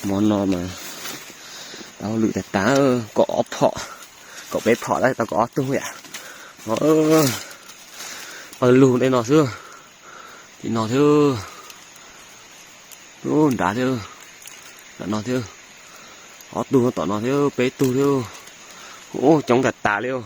ໝໍນອມາ ເອົາລືແຕ່ຕາ ເອີ ກໍອອບເພາະ ກໍເປັດເພາະໄດ້ ແຕ່ກໍອອບຕຸ້ຍອະ ເອີ ເປີລູກໄດ້ນອນຊື່ ທີ່ນອນເທື່ອ ໂອ້ ດາເທື່ອ ດານອນເທື່ອ ອອບຕຸ້ຍຕໍ່ນອນເທື່ອ ເປັດຕຸ້ຍເທື່ອ ໂອ້ ຈົງແຕ່ຕາເລີຍ.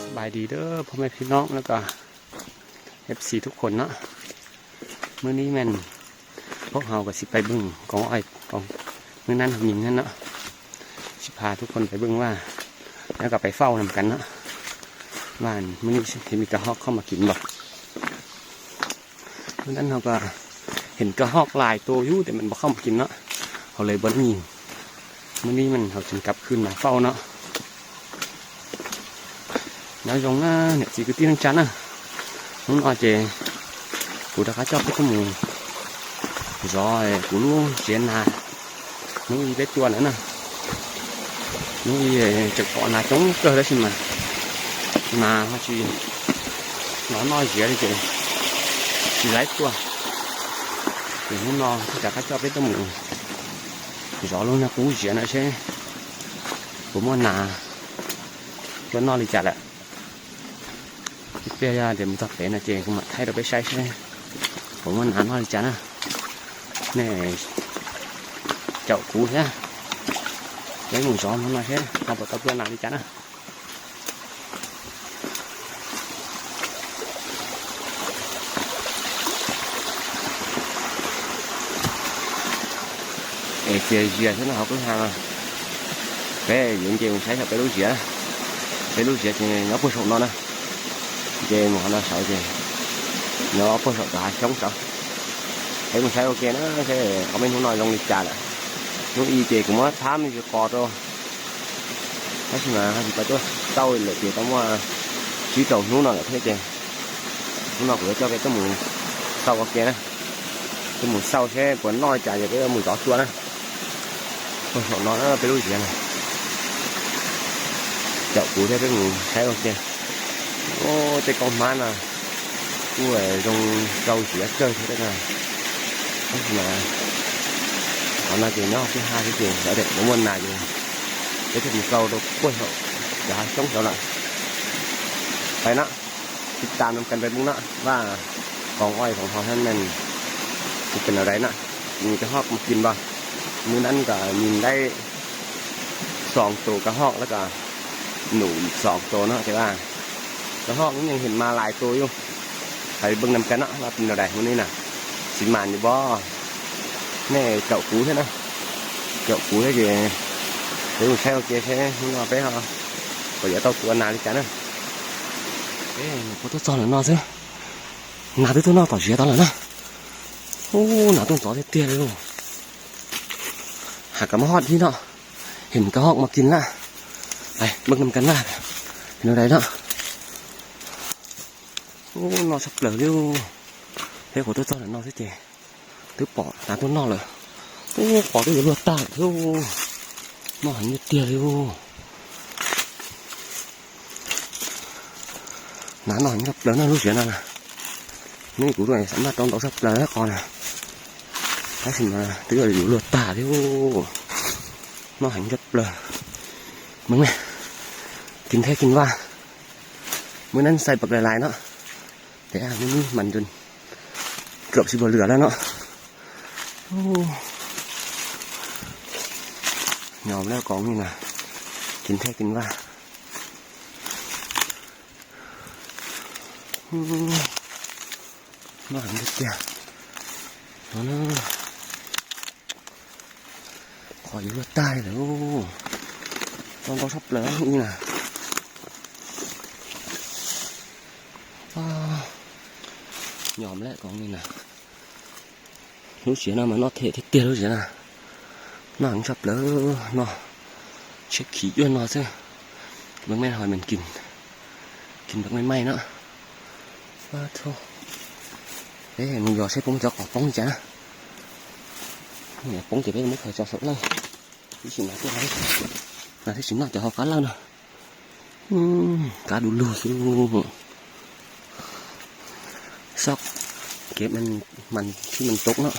ສະບາຍດີເດີພໍ່ແມ່ພີ່ນ້ອງ ແລ້ວກະເອັຟຊີທຸກຄົນເນາະ. ມື້ນີ້ແມ່ນພວກເຮົາກໍຊິໄປເບິ່ງກອງອ້ອຍ ກອງ ມື້ນັ້ນເຮົາຍິງຫັ້ນເນາະ ຊິພາທຸກຄົນໄປເບິ່ງວ່າ ແລ້ວກໍໄປເຝົ້ານຳກັນເນາະ ວ່າມື້ນີ້ຊິມີກະຮອກເຂົ້າມາກິນບໍ່. ມື້ນັ້ນເຮົາກໍເຫັນກະຮອກຫຼາຍໂຕຢູ່ ແຕ່ມັນບໍ່ເຂົ້າມາກິນເນາະ ເຮົາເລີຍບໍ່ໄດ້ຍິງ. ມື້ນີ້ມັນເຮົາຈຶ່ງກັບຄືນມາເຝົ້າເນາະ. Nói chung là nè, chỉ cứ tin chắc nè. Hôm nay thì cô đã cá chép cái mù. Rồi, cô luôn chiến là. Nó đi bếp chua nữa nè. Nó đi, ờ, chụp cọ là chống cơ đấy xin mà. Mà nó chỉ, nó nói gì đấy chứ. Chỉ lấy chua. Thì hôm nay cô đã cá chép cái mù. Gió luôn nè, cú gió nè chứ. Cú mua nà. Cho nó đi chả lẹ. ເປັນຫຍັງ ດຽວມັນຈະເປັນນະເຈ ມາໄທເຮົາໄປໃຊ້ ເອົາມານານມາລິຈານະ ແນ່ ເຈົ້າກູແທ້ ໄດ້ໝູສອງມັນມາແທ້ ເອົາໄປກັບເພື່ອນນາລິຈານະ. Ê, chia chia thế nó học thứ hai mà. Bé dưỡng kia mình thấy là bé lú dĩa. Bé lú dĩa thì nó bớt sổ nó nè. Dê mà nó sợ kìa. Nó bớt sổ cả hai sống sao. Thấy mình thấy ok nó sẽ có mấy hôm nói lòng lịch trà lạ. Nó y chê cũng mất thám như co tôi. Thế mà thì bà tôi tao lệ kìa tao mua chỉ trầu hnú nó là thế kìa. Hnú nó của tôi cho cái tôi mua tao ok nè. Cái mù sau sẽ của nó chả giờ cái mù gió chua nè. Ôi, nó nó cái lũ gì nè. Chậu cú theo cái mù thấy ok. Ô, cái con má nè. Cú ở trong rau gì á, chơi thế đấy nè. Ơ, mà. Nó là gì nó, cái hai cái gì, nó để có muôn nà gì. Cái cái gì sâu đâu, quên rồi. Cả hai sống đó nè. Phải nè. ຕິດຕາມນຳກັນໄປເບິ່ງເນາະ ວ່າກອງອ້ອຍຂອງເຮົາຫັ້ນແມ່ນຊິເປັນແນວໃດເນາະ ມີກະຮອກມາກິນບໍ່. ມື້ນັ້ນກໍຍິງໄດ້ສອງໂຕກະຮອກ ແລ້ວກໍໜູອີກສອງໂຕເນາະ ແຕ່ວ່າກະຮອກມັນຍັງເຫັນມາຫຼາຍໂຕຢູ່. ໄປເບິ່ງນຳກັນເນາະ ວ່າເປັນແນວໃດມື້ນີ້ນະ ຊິໝານຢູ່ບໍ່. ແນ່ ເຈົ້າກູແທ້ນະ ເຈົ້າກູແທ້ເດ. ເອີ ໃຊ່ ໂອເຄ ໃຊ່ ເຮົາໄປເຮົາ ກໍຢ່າຕ້ອງກົວນານອີກກັນນະ. Ê, nó có tóc giò nữa nó chứ. Nà tui tui nó tỏ dĩa tao lắm nè. Ô, nà tui giò tê tê luôn. Hả, cả mà hót đi nó. Hên cá hóc mà kín lắm. Đây, bưng nằm cắn nè. Nó đây đó. Ô, nó sắp lở luôn. Thế của tôi cho là nó thế chè. Tui ປອດ ຕາຕົວນອກເລີຍ. ໂອ້ ປອດ ຕົວຫຼວດຕາຍ ໂອ້ ນອກຫັນເຮັດເຕຍເລີຍ. ໂອ້ ໜາໜ້ອຍມັນກໍເປີນນະ ລູກເສືອນັ້ນນະ. ນີ້ກູດ້ວຍ ສາມາດຕ້ອງເອົາສັກເປີກ່ອນນະ. ຖ້າຊິມາ ຕົວຢູ່ຫຼວດຕາເລີຍ. ໂອ້ ນອກຫັນເຮັດເປີ ເບິ່ງແມະ ກິນແທ້ກິນວ່າ. ມື້ນັ້ນໃສ່ບັກຫຼາຍໆເນາະ. ແຕ່ມື້ນີ້ມັນຈົນເກືອບຊິບໍ່ເຫຼືອແລ້ວເນາະ. ໂອ້ ຍອມແລ້ວກອງນີ້ນະ ກິນແທ້ກິນວ່າ. ອືມ ມາຫັນເດກຽ ເອົານະ. ຂ້ອຍວ່າຕາຍແລ້ວ ຕ້ອງເອົາສັກເປີອີກນະ. ອ້າ ຍອມແລ້ວກອງນີ້ນະ. ລູກເສືອນະ ມານອກເທດເທດຕຽວ ລູກເສືອນະ. ໜັງສັກເປີເນາະ ເຊັກຂີ້ຢູ່ນອກເຊີ. ເບິ່ງແມ່ນຫອຍແມ່ນກິນ ກິນບັກໃໝ່ໆເນາະ. ປາໂທ ເອີ ມັນຢໍໃສ່ປຸ້ງຈອກຂອງປ່ອງນີ້ຈ້າ. Nè, pông kìa, bé mới khởi cho sổ lơ. Tí xin nói tiếp đấy. Là thế xin nói cho họ cá lơ nè. Ừm, cá đu lù xíu. Sóc. Kép ມັນ ມັນ ທີ່ມັນຕົກເນາະ.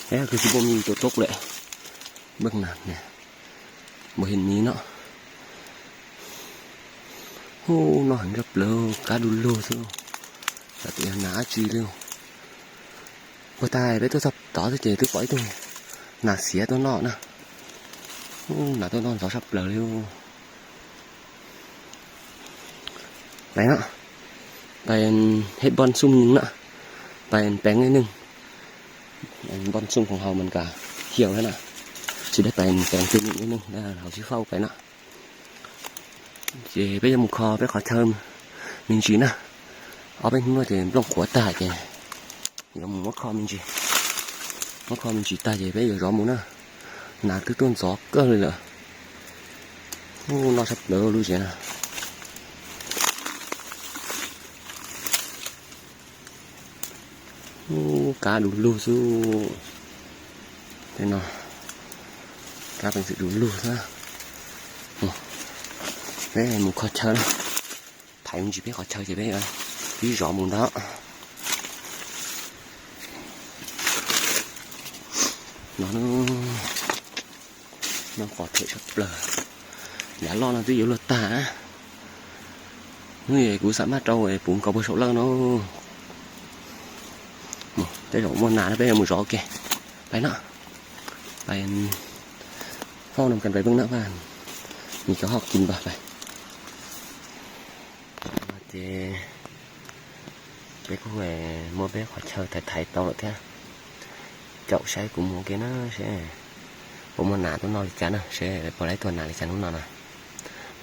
ແລ້ວຄືຊິບໍ່ມີຕົວຕົກແຫຼະ. ເບິ່ງນະ ແນະ. ບໍ່ເຫັນມີເນາະ. ໂອ້ ເນາະ ເຫັນກັບເລີ ກາດູໂລ ໂຊ ກະຕິຫາໜາຈີເລີຍ. ບໍ່ຕາຍ ໄປໂທລະສັບຕໍ່ຊິເຈ ຖືປອຍໂຕ ໜາເສຍໂຕເນາະນະ. ໂອ້ ໜາໂຕເນາະ ສອງສາມເລີເລີ. ໄປເນາະ ໄປເຮັດບ່ອນຊຸ່ມໜຶ່ງເນາະ ໄປແປງໜ້ອຍໜຶ່ງ. ອັນບ່ອນຊຸ່ມຂອງເຮົາມັນກະຫ່ຽວແລ້ວນະ ຊິໄດ້ໄປແປງຕື່ມອີກໜ້ອຍໜຶ່ງ ແລ້ວເຮົາຊິຟ້າວໄປເນາະ. ເຈ ໄປຢາມໝູ່ຄໍ ໄປຂໍເທີມມິນຈີນະ ເອົາໄປເຮືອເຈ ລົງຂົວຕາເຈ ຢາມໝູ່ຄໍມິນຈີ ໝູ່ຄໍມິນຈີຕາເຈ ໄປຢາມໝູ່ນະ ໜາຕຶກຕົ້ນສອກເກີເລີຍ. ໂອ້ ນອກສັບເລີລູເຈນະ. ໂອ້ ກາດູລູຊູ ເຫັນເນາະ ກາເປັນຊິດູລູຊະ. ໂອ້ ເອີ ໝູ່ຂໍເຊີນ ໄຜມັນຊິໄປຂໍເຊີນຊິໄປ ເອີ ພີ່ສອງໝູ່ເນາະ ເນາະ. ນ້ອງຂໍເທສະເປີ ຢ່າລໍນະ ຕິຢູ່ລົດຕາ. ເຮີ້ຍ ກູສາມາດເອົາໄອ້ປຸງເຂົາບໍ່ໂຊກເລີຍເນາະ. ໂອ້ ໄດ້ດອກມ່ວນໜາແລ້ວ ໄປເອົາໝູ່ສອງ ໂອເຄ ໄປເນາະ ໄປເຝົ້ານຳກັນໄປເບິ່ງເນາະ ວ່າມີກະຮອກກິນບໍ່. ໄປ ເຈ ເປັກຫວຍ ມົວເປັກຫວຍເຊີໄຖໆ ເຕົາແທ້ ເຈົ້າໃຊ້ກຸມຫົວເກນະເຊ ບໍ່ມົວໜາຕົວນອກລິຈານະເຊ ບໍ່ໄດ້ຕົວໜາລິຈານນອກນະ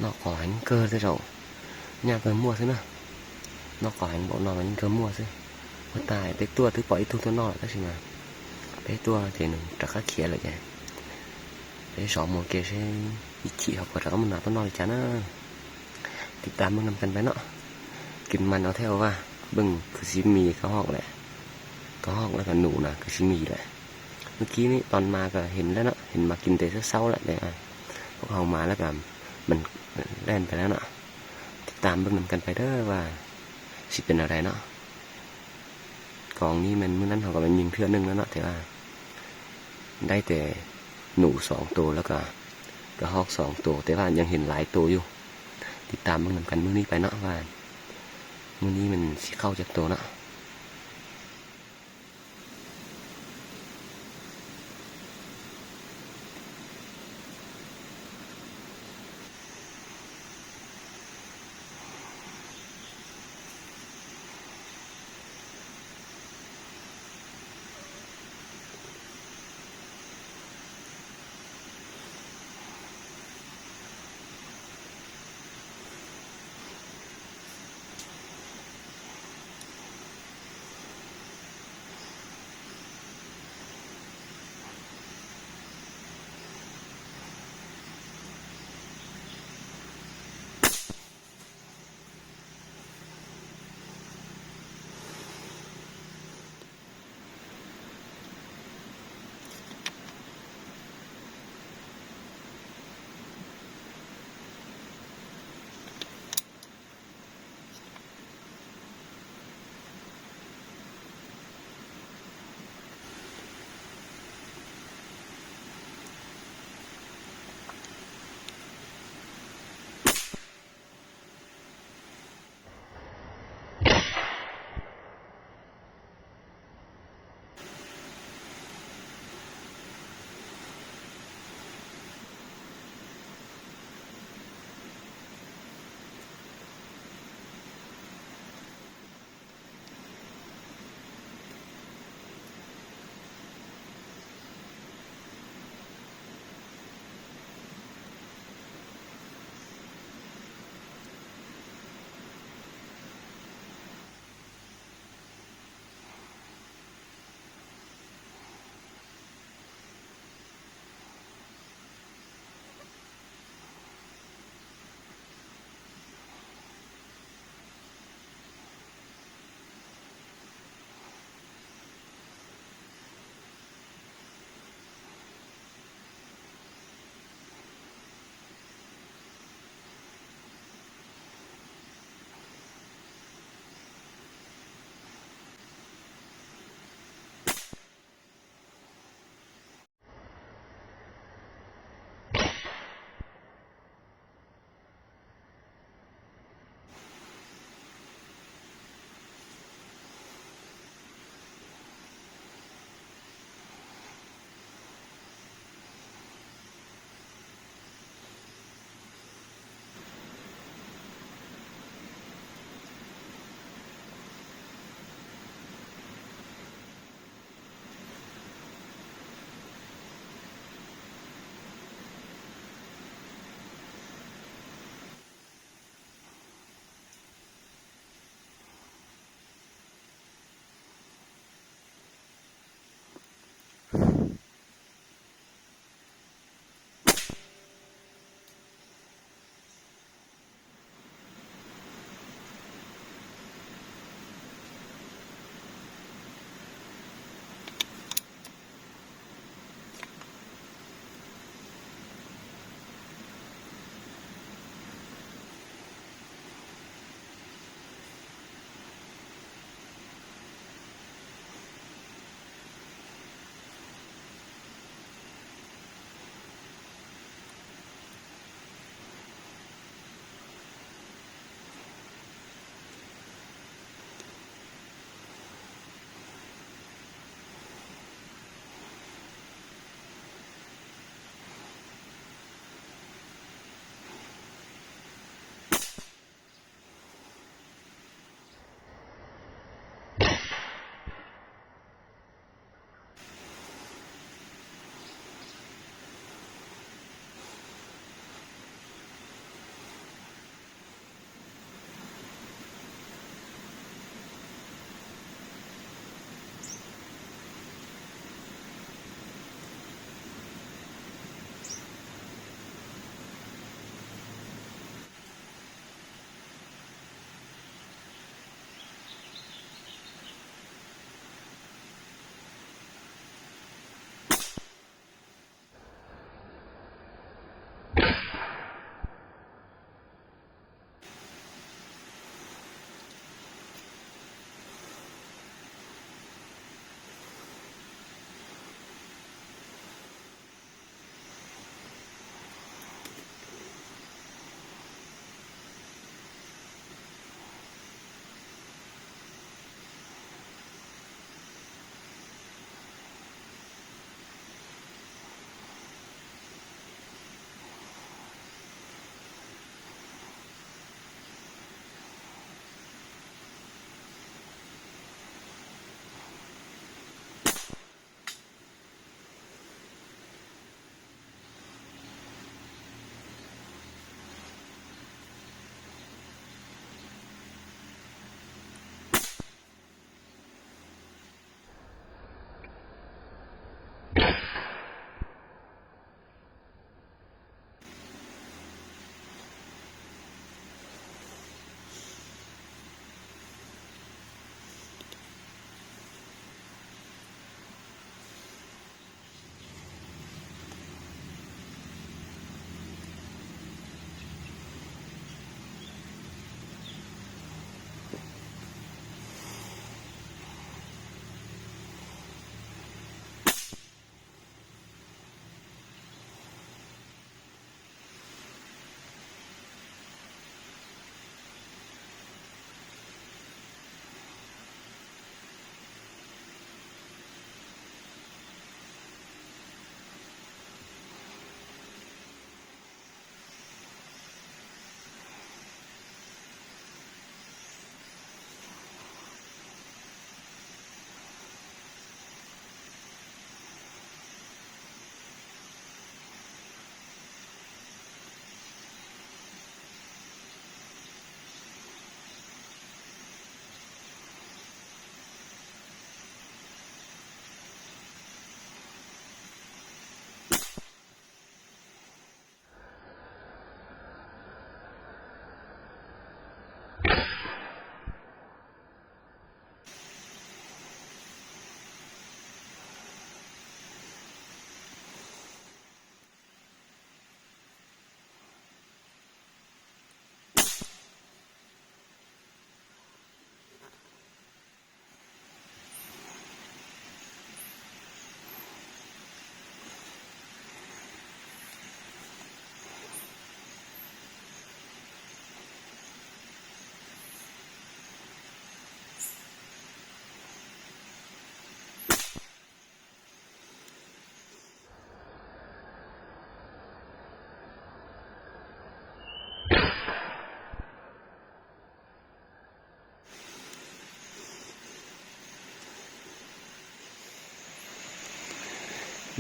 ນອກຂໍໃຫ້ມັນເກີດເຈົ້າ ຍາເກີດມົວຊະນະ ນອກຂໍໃຫ້ມັນບໍ່ນອກມັນເກີດມົວຊະ ບໍ່ຕາຍ ເປັກຕົວະ ຖືປອຍອີກຕົວນອກລະຊິມາ ເປັກຕົວະ ເຈໜຶ່ງຕະກະເຂຍເລີຍ ເຈ ເປັກສອງມົວເກເຊ ອີກຂີ້ເຮົາບໍ່ຕະກະມັນໜາຕົວນອກລິຈານະ. ຕິດຕາມເບິ່ງນຳກັນໄປເນາະ ກິນມັນເອົາແທ້ວ່າ ເບິ່ງຄືຊິມີກະຮອກແຫຼະ ກະຮອກແລ້ວກະໜູນະ ຄືຊິມີແຫຼະ. ເມື່ອກີ້ນີ້ຕອນມາກະເຫັນແລ້ວເນາະ ເຫັນມາກິນແຕ່ເຊົ້າໆ ແລ້ວ ແຕ່ວ່າພວກເຮົາມາແລ້ວກະມັນແລ່ນໄປແລ້ວເນາະ. ຕິດຕາມເບິ່ງນຳກັນໄປເດີວ່າຊິເປັນແນວໃດເນາະ. ກອງນີ້ແມ່ນມື້ນັ້ນເຮົາກະແມ່ນຍິງເທື່ອໜຶ່ງແລ້ວເນາະ ແຕ່ວ່າໄດ້ແຕ່ໜູສອງໂຕ ແລ້ວກະກະຮອກສອງໂຕ ແຕ່ວ່າຍັງເຫັນຫຼາຍໂຕຢູ່. ຕິດຕາມເບິ່ງນຳກັນມື້ນີ້ໄປເນາະ ວ່າມື້ນີ້ມັນຊິເຂົ້າຈັກໂຕເນາະ.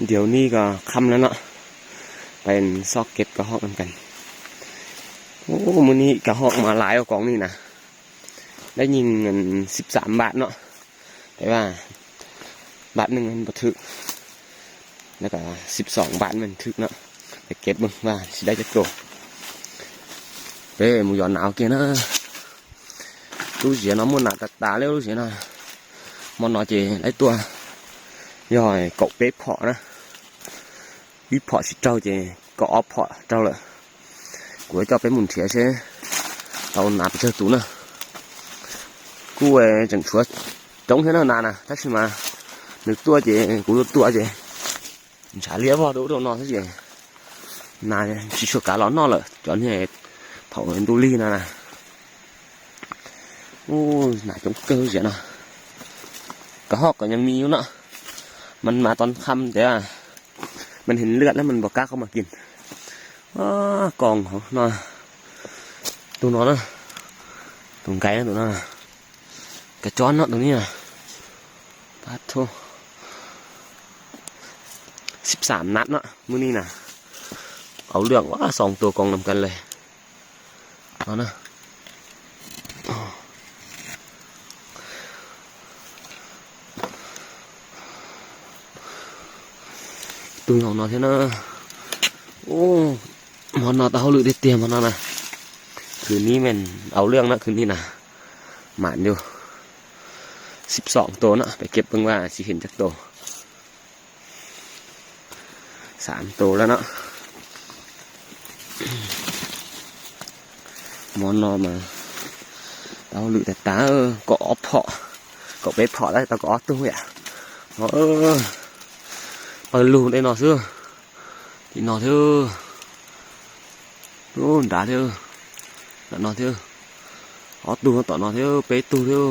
ດຽວນີ້ກໍຄ່ຳແລ້ວເນາະ ໄປຊອກເກັບກະຮອກນຳກັນ. ໂອ້ ມື້ນີ້ກະຮອກມາຫຼາຍກວ່າກອງນີ້ນະ ໄດ້ຍິງອັນສິບສາມບາດເນາະ ແຕ່ວ່າບາດໜຶ່ງມັນບໍ່ຖືກ ແລ້ວກໍສິບສອງບາດມັນຖືກເນາະ. ໄປເກັບເບິ່ງວ່າຊິໄດ້ຈັກໂຕ. ເອີ ໝູຢອນໜາວເກນະ. ລູກເສຍເນາະ ມົນໜາຕາຕາເລີຍລູກເສຍເນາະ. ມັນເນາະເຈໄດ້ຕົວ ຢອຍເກາະເປະເພາະນະ. ວິເພາະຊິເຈົ້າເຈ ກໍອອຟເພາະເຈົ້າລະ. ກູເຈົ້າໄປໝູນເຖຍເຊ ເອົາໜາໄປເຈີຕູນະ. ກູເອີຍ ຈັ່ງຊົວຈົງເທນະນານະ ຖ້າຊິມາ ນຶກຕົວເຈ ກູຕົວເຈ. ສາເລຍບໍ່ໂດໂດນອນຊະເຈ ນາຊິຊົວກາລອນນອນລະ ຈອນເຮດເຜົາເຫັນຕູລີນານະ. ໂອ້ຍ ໜາຈົງເກີເສຍເນາະ. ກະຮອກກໍຍັງມີຢູ່ເນາະ ມັນມາຕອນຄ່ຳ ແຕ່ວ່າມັນເຫັນເລືອດແລ້ວມັນບໍ່ກ້າເຂົ້າມາກິນ. ອ້າ ກອງເນາະ ໂຕນອນນະ ໂຕໄກນະ ໂຕນອນນະ. ກະຈອນເນາະໂຕນີ້ນະ. ປາດໂທ ສິບສາມນັດເນາະມື້ນີ້ນະ. ເອົາເລື່ອງວ່າ ສອງໂຕກອງນຳກັນເລີຍ. ເອົານະ ຕຸ້ຍຂອງນອນເທນເນີ. ໂອ້ ໝໍນອນຕາເຮົາລຶກໄດ້ຕຽມໝໍນອນນະ. ຄືນນີ້ແມ່ນເອົາເລື່ອງນະ ຄືນນີ້ນະ. ໝານຢູ່ ສິບສອງໂຕເນາະ. ໄປເກັບເບິ່ງວ່າຊິເຫັນຈັກໂຕ. ສາມໂຕແລ້ວເນາະ. ໝໍນອນມາ ເຕົ້າລືແຕ່ຕາ ເອີ ກໍອອກເພາະ ກໍໄປເພາະແລ້ວ ແຕ່ກໍອອກຕູ້ຍ ເອີ ເປີລູໄດ້ນອນເທື່ອ ທີ່ນອນເທື່ອ. ໂອ້ ດາເທື່ອ ນອນເທື່ອ ອອກຕູ້ ຕອນນອນເທື່ອ ໄປຕູ້ເທື່ອ.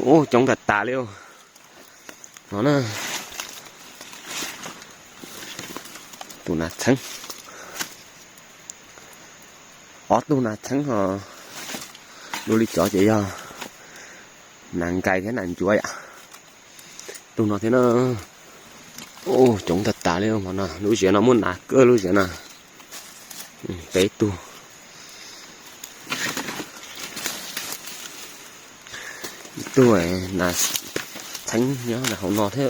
ໂອ້ ຈົງແຕ່ຕາເລີຍ. ເອົານະ ຕູນາເທິງ ອໍ ຕູນາເທິງ ອໍ ດູລິຈໍເຈຍອ ໜັງໄກ່ແທ້ໜັງຈວຍອະ ຕູນອນເທນເນີ. ໂອ້ ຈົງຕາຕາເລີຍ ໝໍນອນ ລູເຊຍນະ ມຸນນາເກີລູເຊຍນະ. ອືມ ໄປຕູ້ ຕູ້ໄອ້ນາທັງເຍອະນະ ເຮົານອນເທີ.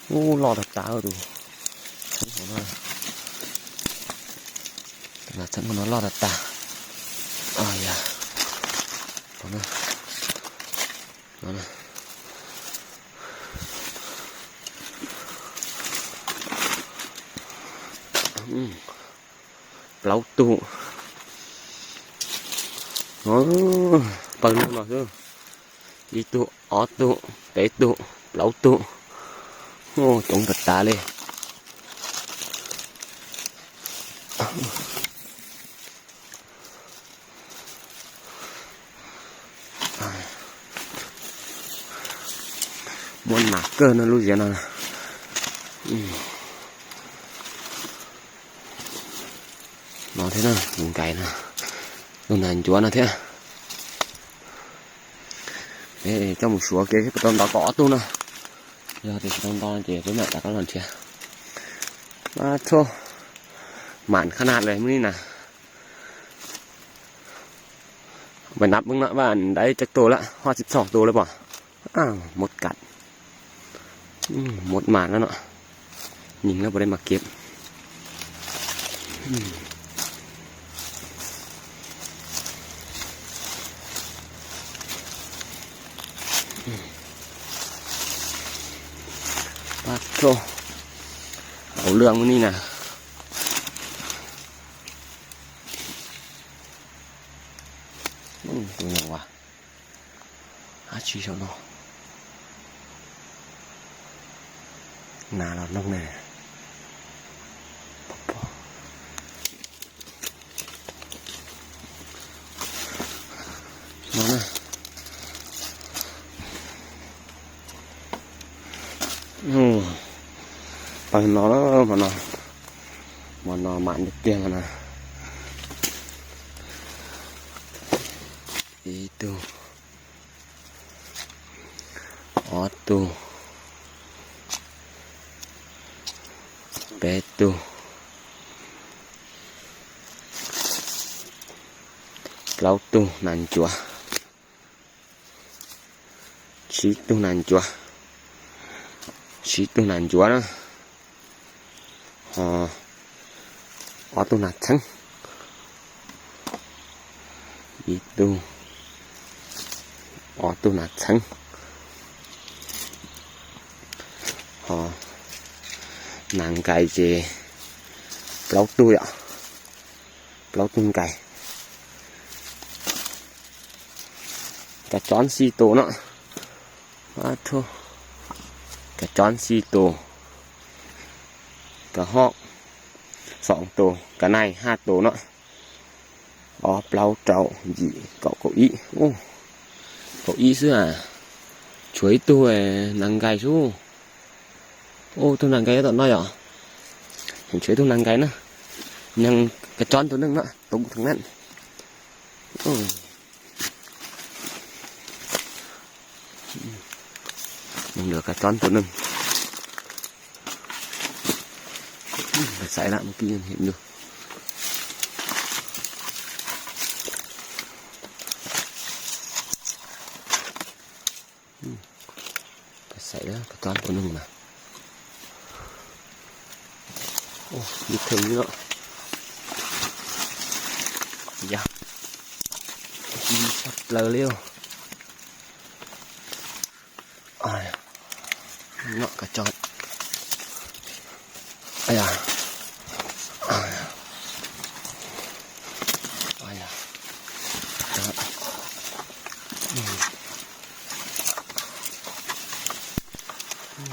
ໂອ້ ຫຼໍ່ຕາຕາ ດູທັງເຮົານອນ ນາທັງເຮົານອນ ຫຼໍ່ຕາຕາ. ອາຢາ ເອົານະ ເອົານະ. ອືມ ເປົ່າຕູ້ ໂອ້ ເປີລູເນາະ ອີຕູ້ ອໍຕູ້ ເປຕູ້ ເປົ່າຕູ້. ໂອ້ ຈົງຕາຕາເລີຍ. ມ່ວນໜາເກີນນະ ລູກເຈຍນະ. ອືມ ນອນເທນະ ຍຸງໄກນະ ໂດນນານຈົວນະເທ. ເອີ ເຈົ້າໝູສັວເກ ປະຕອນຕາກອດຕູ້ນະ. ເອີ ເປັນປະຕອນຕາເກ ເປັນແມ່ຕາກອດເທ. ມາໂທ ໝານຂະໜາດເລີຍມື້ນີ້ນະ. ໄປນັບເບິ່ງເນາະ ວ່າໄດ້ຈັກໂຕລະ ຮອດສິບສອງໂຕແລ້ວບໍ່? ອ້າວ ມົດກັດ. ອືມ ມົດໝານແລ້ວເນາະ ຍິງແລ້ວບໍ່ໄດ້ມາເກັບ. ອືມ ປາດໂທ ເອົາເລື່ອງມື້ນີ້ນະ. ອືມ ໂຕຫຍັງວະ? ອາຊີເນາະ ໜາລອດນ້ອງແນ່ ມານະ. ໂອ້ ໄປນອນແລ້ວ ມານອນ ມານອນ ມານອນເກມນະ. ອີໂຕ ອໍໂຕ ອໍໂຕ. Pet tu. Plaub tu nan jua. Six tu nan jua. Six tu nan jua na. Ho. Ob tu nan chang. Ih tu. Ob tu nan chang. Ho. Nan kai je. Plaub tu ya. Plaub tu nan kai. ກະຈອນສີ່ໂຕເນາະ. ປາໂທ ກະຈອນສີ່ໂຕ ກະຮອກສອງໂຕ ກະໄນຫ້າໂຕເນາະ. ອໍ ເປົ່າເຈົ້າ ຢີ ເກົາເກົ້າອີ້. ໂອ້ ເກົ້າອີ້ເສືອ ຊ່ວຍໂຕນາງໄກ່ຊູ. ໂອ້ ໂຕນາງໄກ່ຕົວນ້ອຍອະ ເຫັນຊ່ວຍໂຕນາງໄກ່ນະ. ຍັງກະຈອນໂຕໜຶ່ງເນາະ ຕົກທາງນັ້ນ. ໂອ້ ຍັງເຫຼືອກະຈອນໂຕໜຶ່ງ. ໄປໃສລະ ເມື່ອກີ້ຍັງເຫັນຢູ່. ໄປໃສລະ ກະຈອນໂຕໜຶ່ງນະ. ໂອ້ ຢູ່ເທິງນີ້ເນາະ. ຢາ ກິນສັບເລີເລວ. ອາຍ ເນາະ ກະຈອນ. ອາຍ ອາຍ ອາຍ ກະຈອນ. ອືມ ອືມ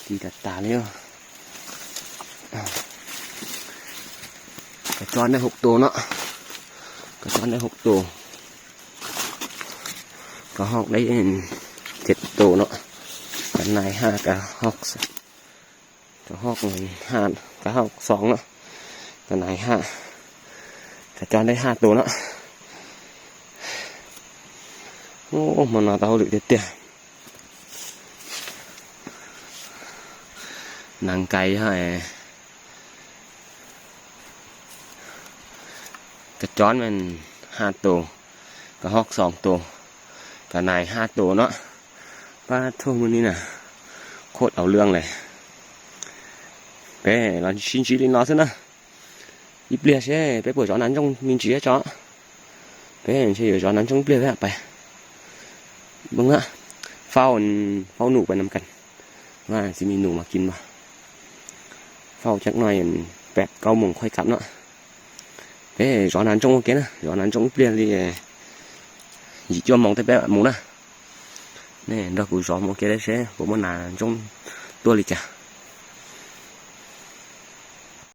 ຕີຕາຕາເລີຍ. ກະຈອນໄດ້ຫົກໂຕເນາະ ກະຈອນໄດ້ຫົກໂຕ. ກະຮອກໄດ້ເຈັດໂຕເນາະ. ກະໄນຫ້າ ກະຮອກ ກະຮອກຫ້າ ກະຮອກສອງເນາະ. ກະໄນຫ້າ ກະຈອນໄດ້ຫ້າໂຕເນາະ. ໂອ້ ມັນເອົາເອົາເລິກເຕະ. ນາງໄກ່ເຮົາ ກະຈອນແມ່ນຫ້າໂຕ ກະຮອກສອງໂຕ ກະໄນຫ້າໂຕເນາະ. ປາໂທ ມື້ນີ້ນະ ໂຄດເອົາເລື່ອງເລີຍ. ເປ້ ລອນຊິນຊິລິນລໍຊະນະ. Ít blia sẽ bé bữa gió nắng trong mình chỉ cho. Bé sẽ gió nắng trong blia bé ໄປ ເບິ່ງນະ ເຝົ້າ ເຝົ້າໜູໄປນຳກັນ ວ່າຊິມີໜູມາກິນບໍ່. ເຝົ້າຈັກໜ່ອຍ ແປດເກົ້າໂມງຄ່ອຍກັບເນາະ. ເອີ gió nắng trong ໂອເຄນະ gió nắng trong blia ລີ ຊິຈວມມອງແຕ່ແປດໂມງນະ. ແນ່ ດອກ gió ໂອເຄໄດ້ເຊ ບໍ່ມານາ nắng trong ຕົວລີຈ້ະ.